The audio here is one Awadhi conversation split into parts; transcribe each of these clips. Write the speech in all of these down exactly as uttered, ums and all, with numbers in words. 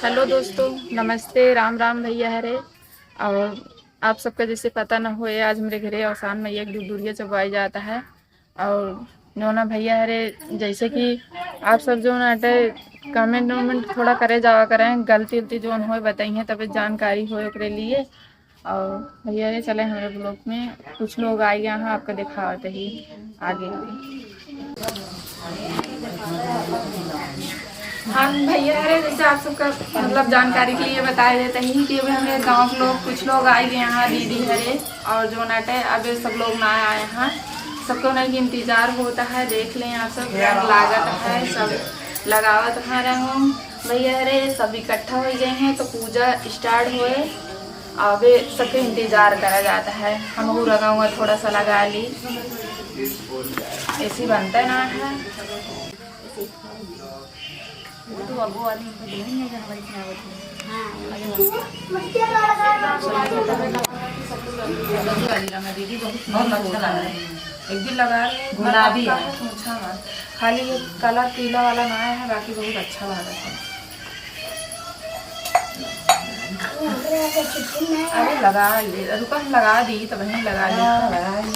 हेलो दोस्तों, नमस्ते, राम राम भैया हरे। और आप सबका जैसे पता न होए, आज हमरे घरे अवसान मइया के दूध दूरिया चबाई जाता है। और जौन भैया हरे, जैसे कि आप सब जौन अटे comment उमेंट थोड़ा करे जावा करें, गलती उलती जौन होए बताइए, तबे जानकारी होए ओकरे लिए। और भैया रे चले हमरे vlog में, कुछ लोग आए गए हैं, आपका दिखावत ही आगे। हम भैया रे जैसे आप सबका मतलब जानकारी के लिए बताए देते ही कि अभी हमरे गाँव के लोग, कुछ लोग आए गए हैं, दीदी हरे और जौन अटे, अभी सब लोग ना आए हैं, सबको उन्हें इंतजार होता है। देख लें आप सब, रंग लागत है, सब लगावत हैं रंग। भैया रे सब इकट्ठा हो गए हैं तो पूजा start होए। अबे सबके इंतजार करा जाता है। हम लोग रंगा हुआ थोड़ा सा लगा ली, ऐसी बनता ना है। वो तो अब वो आदमी को दुल्हन है जो हमारी खिलावत है। हाँ। वाली रंगा दीदी, बहुत, बहुत अच्छा लगा है। एक दिन लगा रहे हैं, गुलाबी है। पूछा मत, खाली ये कलर पीला वाला ना है, बाकी बहुत अच्छा लगा है। अरे लगा ले, रुका, हम लगा दी, तब हम लगा ली। हाँ, लगा ली।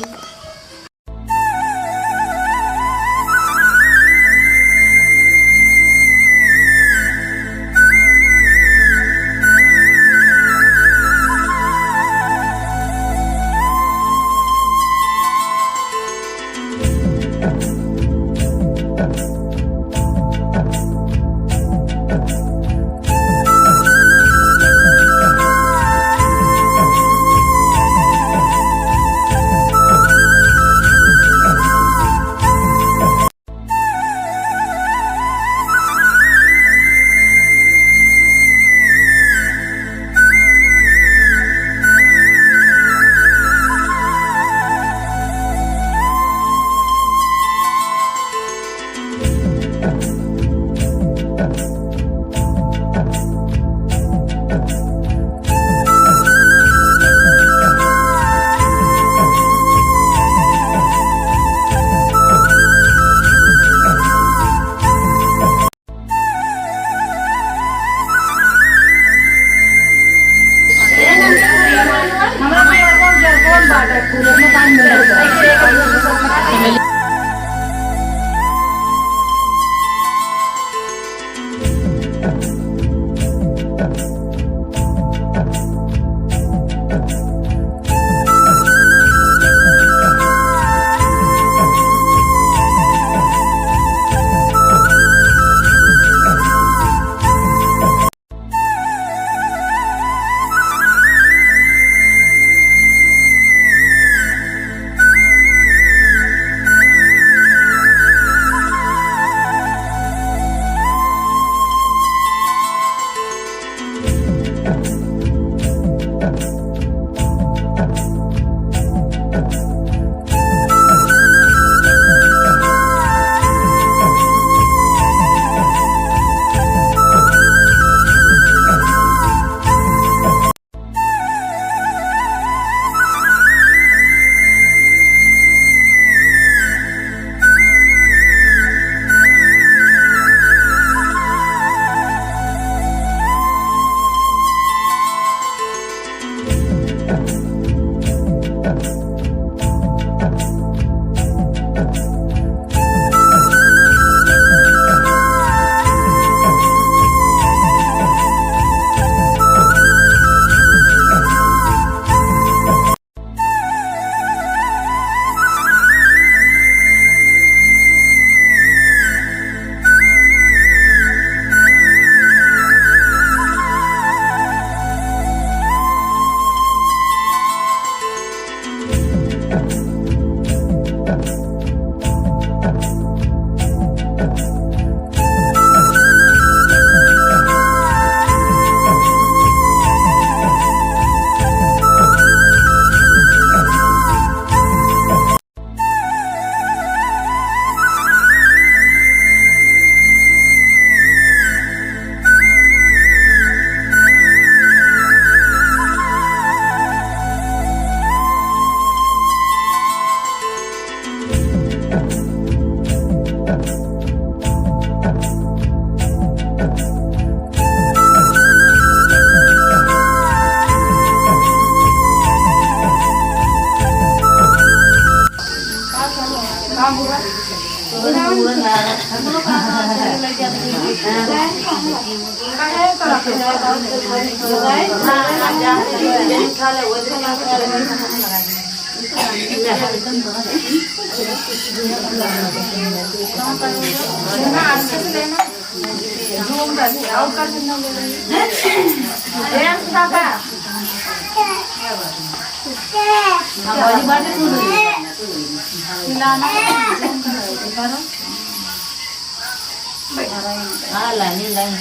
हाँ, लाइन, लाइन।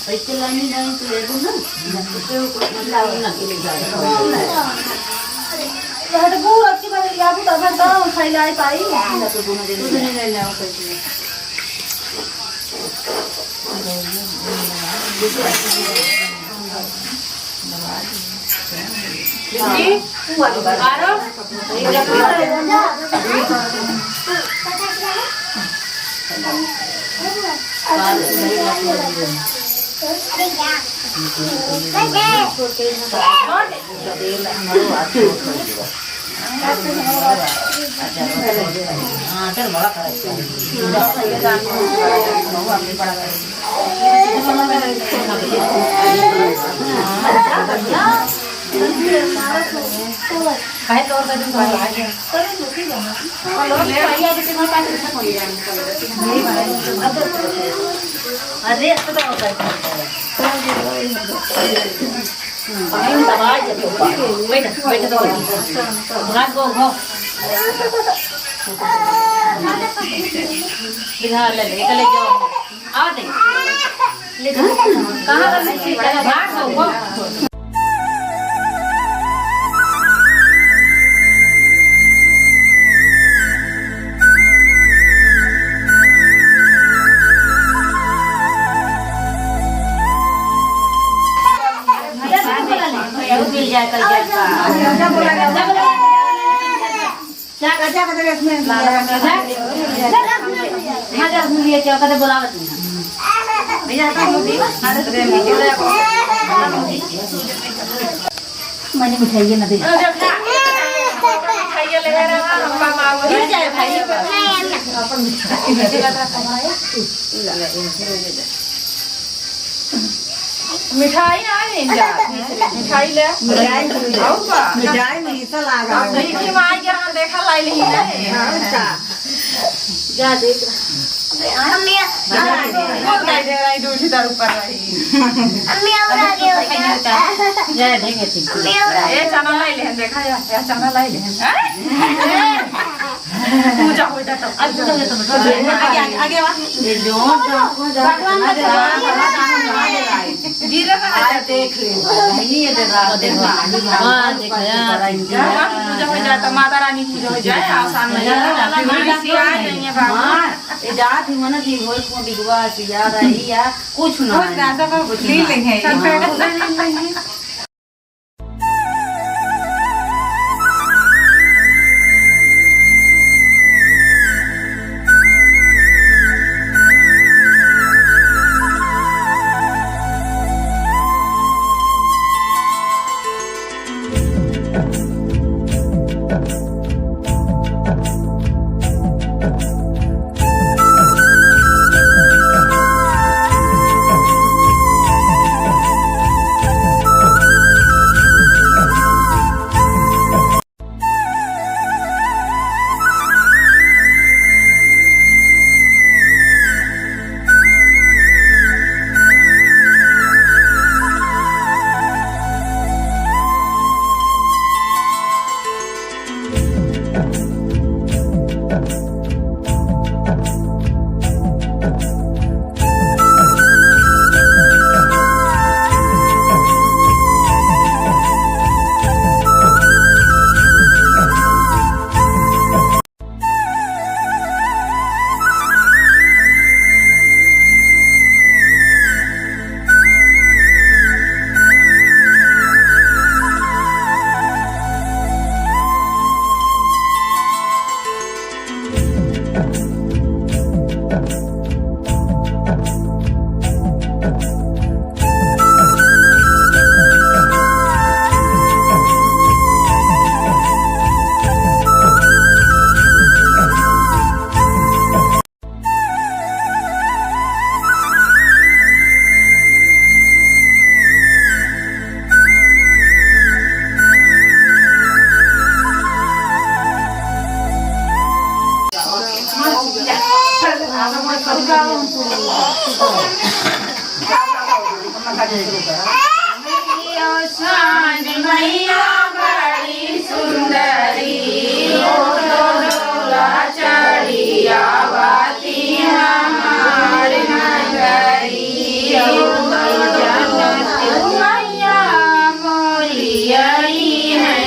कैसे लाइन, लाइन तो एगो ना। हट, बूढ़ अच्छी बात है, बाबू तो अपन तो खाई लाई पाई। अरे, बैठ, बैठ तो। भाग, गो, गो। बिहार ले ले, चले जाओ। आओ दे। ले दे। कहाँ रहने से? भाग, गो, गो। मिल जाए कल जाए। जा, जा, जा, जा, इसमें। जा, जा, जा, जा, जा, जा, बोलावत नहीं। मैंने मिठाई ना दे। मिठाई ले रहा, हम कमाओ। गिर जाए भाई। मिठाई ना ले जा। मिठाई ले। मिठाई में, और का? मिठाई में ऐसा लागा। अब देखी माई के हम देखा लाई ली है। और का? जा देख। अम्मी, बोल दे दे रही, दूध इधर ऊपर रही। अम्मी, और आगे हो गया। जा देख। अम्मी, और आगे। ए, चना लाई ले, देखा या, या चना लाई ले। हैं? पूजा हो जाता। अब तो, तो, तो, आगे, आगे, आगे वा। ये जो भगवान का गिरा रहा है। आज देख ले, बहिनी, ये दे रहा, देख रहा, हाँ, देख रहा। भगवान की पूजा हो जाए तो माता रानी की पूजा हो जाए, आसान हो जाए। हाँ, ये जात ही मना की होए को बिगवा सिया रही या कुछ ना कुछ ना, सब कुछ ले ना। ले लेंगे। सब हाँ। ले लेंगे। शान मैया बड़ी सुंदरी, ओ तो डोला चढ़ी आवती हमार नगरी। ओ मैया मोरी आई है,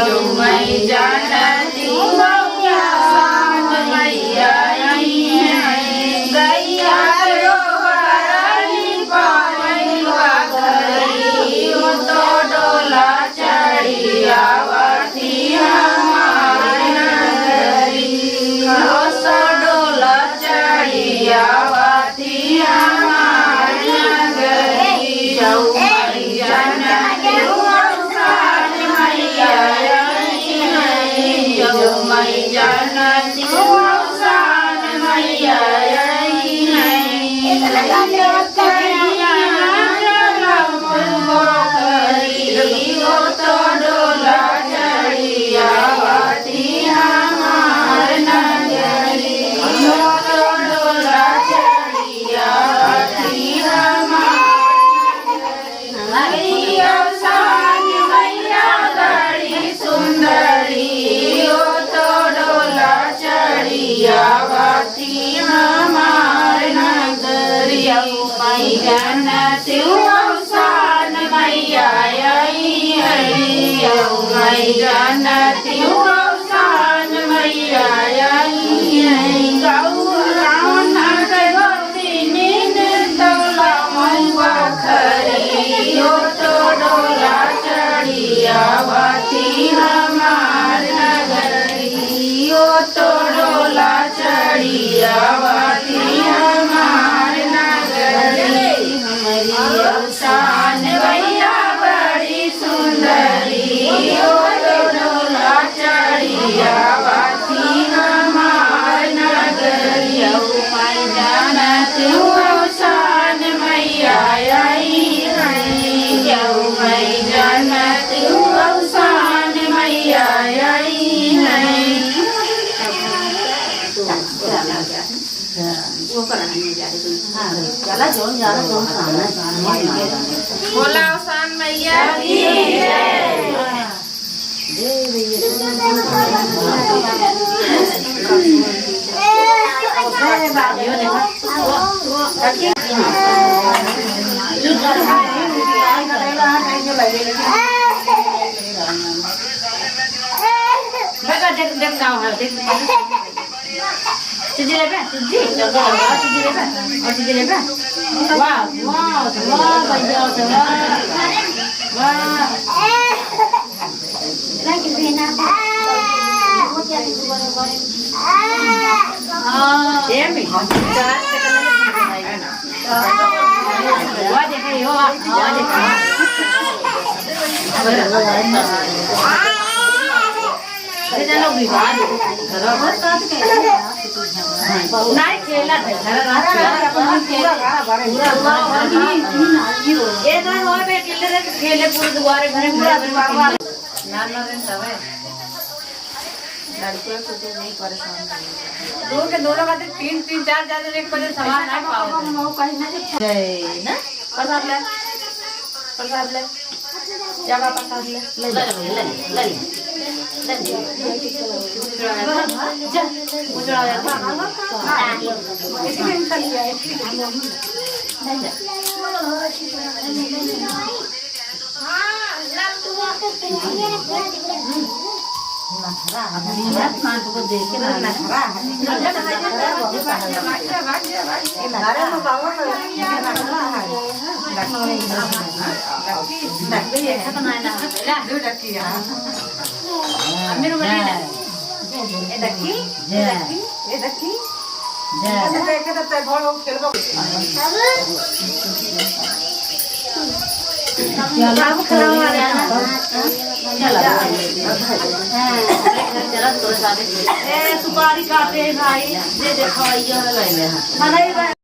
ओ मैं जानती हूँ मैया, शान मैया आई है। गैया रो हरली पावैया घरी, ओ तो डोला चढ़ी आवती हमार नगरी, ओ तो डोला चढ़ी आवती हमार नगरी। ओ मैं जानती हूँ शान मैया आई है, ओ मैं जानती हूँ शान मैया आई है। ओ तो डोला चढ़ी आवती हमार नगरी, ओ तो डोला चढ़ी आवती हमार नगरी। ओ शान मैया बड़ी सुंदरी, ओ तो डोला चढ़ी आवती हमार नगरी। ओ मैं जानती हूँ शान मैया आई है, ओ मैं जानती हूँ शान मैया आई है। गौरा नगर गोविंद तोला मऊआ खरी, ओ तो डोला चढ़ी आवती हमार नगरी, ओ तो डोला चढ़ी आवती हमार नगरी। हमरी ओ शान मैया बड़ी सुंदरी, ओ तो डोला चढ़ी आवती हमार नगरी। ओ मैं जानती हूँ शान मैया आई है, ओ मैं जानती हूँ शान मैया आई है। वो कर रहा है, जा रहे तुम। हाँ, चला, जोन जा रहा, जोन खाना है, खाना है। बोला शान मैया की जय। बेटा, देख, देख, गाँव है, देख। तुझे लेबे? तुझे? और तुझे लेबे? और तुझे लेबे? वाह, वाह, वाह, भैया, वाह। वाह। हाँ। ये भी। वाह, देखा, यो, वाह, वाह, देखा। ये चलो, विवाद। नहीं खेला था, घर रात खेला। ये तो वहाँ पे खेले रहे, खेले पूरे दुआरे, घरे, घरे, घरे खेले। ना, ना रे, तबे। लड़कियों को तो नहीं परेशान करेंगे। दो के दोनों खातिर तीन, तीन, चार, चार जने एक बजे सामान ना पाओ। जय ना। प्रसाद ले, प्रसाद ले। जा बा, प्रसाद ले। ले ले, ले ले, ले ले। ले ले। जा, उजड़ा जा। ए, सुपारी काटे भाई, जे देखा वही है।